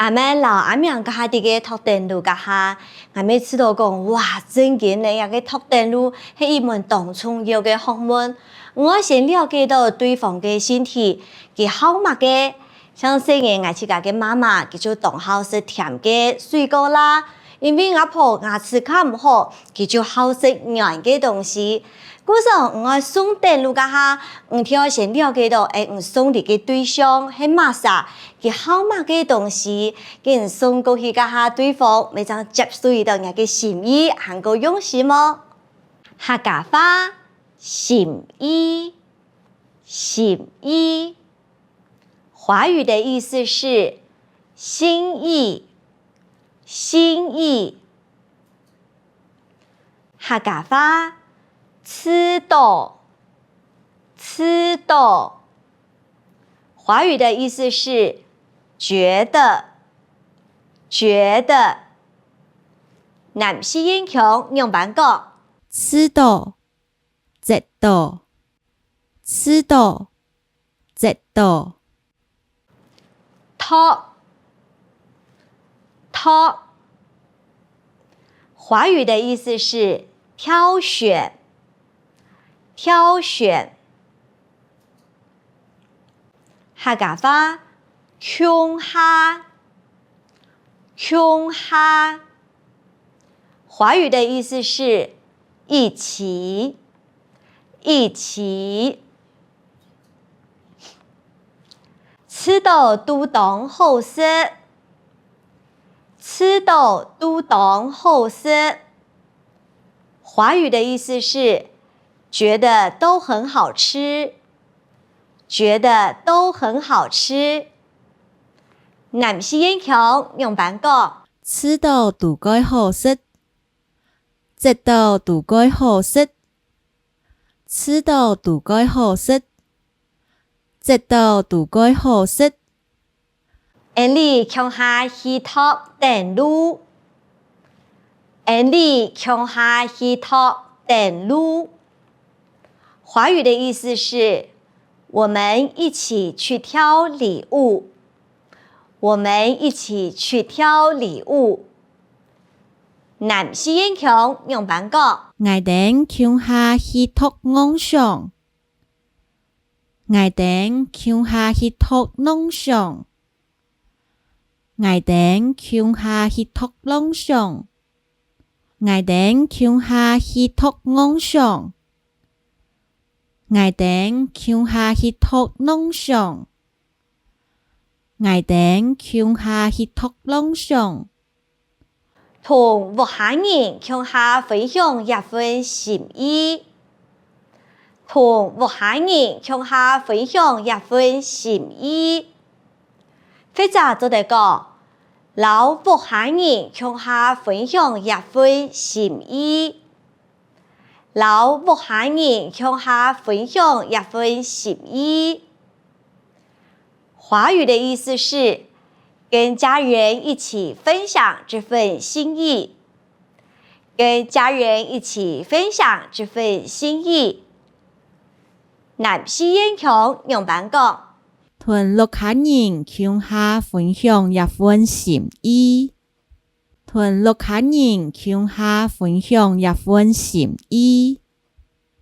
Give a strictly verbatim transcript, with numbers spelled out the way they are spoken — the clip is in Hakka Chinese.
阿曼摎阿明該下在該擇等路該下，𠊎乜試著講，哇，正經呢，這个擇等路係一門當重要个學問。𠊎愛先了解著對方个性體，佢好麼个。像細人𠊎自家个媽媽，佢就當好食甜个水果啦，因為吾婆牙齒較毋好，佢就好食軟个東西。 故所，你愛送等路該下，你就愛先了解著，欸，你送禮个對象係麼儕，佢好麼个東西，該你送過去該下，對方乜正接受著若个心意，還過用心哦。客家話，心意，心意。華語的意思是心意，心意。 客家話，試著，試著。華語的意思是覺得，覺得。南四縣腔仰般講？試著，覺得，試著，覺得。 擇，擇。華語的意思是挑選，挑選。客家話，共下，共下。華語的意思是一起，一起。 試著都當好食，試著都當好食。華語的意思是覺得都很好吃，覺得都很好吃。南四縣腔仰般講？試著都蓋好食，覺得都蓋好食，試著都蓋好食， 覺得都蓋好食。𠊎俚共下去擇等路。𠊎俚共下去擇等路。華語的意思是，我們一起去挑禮物。我們一起去挑禮物。南四縣腔仰般講？𠊎等共下去擇偶像。 𠊎等共下去擇偶像。𠊎等共下去擇偶像。𠊎等共下去擇偶像。𠊎等共下去擇偶像。 𠊎等共下去擇偶像。同屋下人共下分享一份心意。同屋下人共下分享一份心意。或者做得講，摎屋下人共下分享一份心意。 摎屋下人共下分享一份心意。華語的意思是，跟家人一起分享這份心意。跟家人一起分享這份心意。南四縣腔仰般講？同屋下人共下分享一份心意。 同屋下人共下分享一份心意。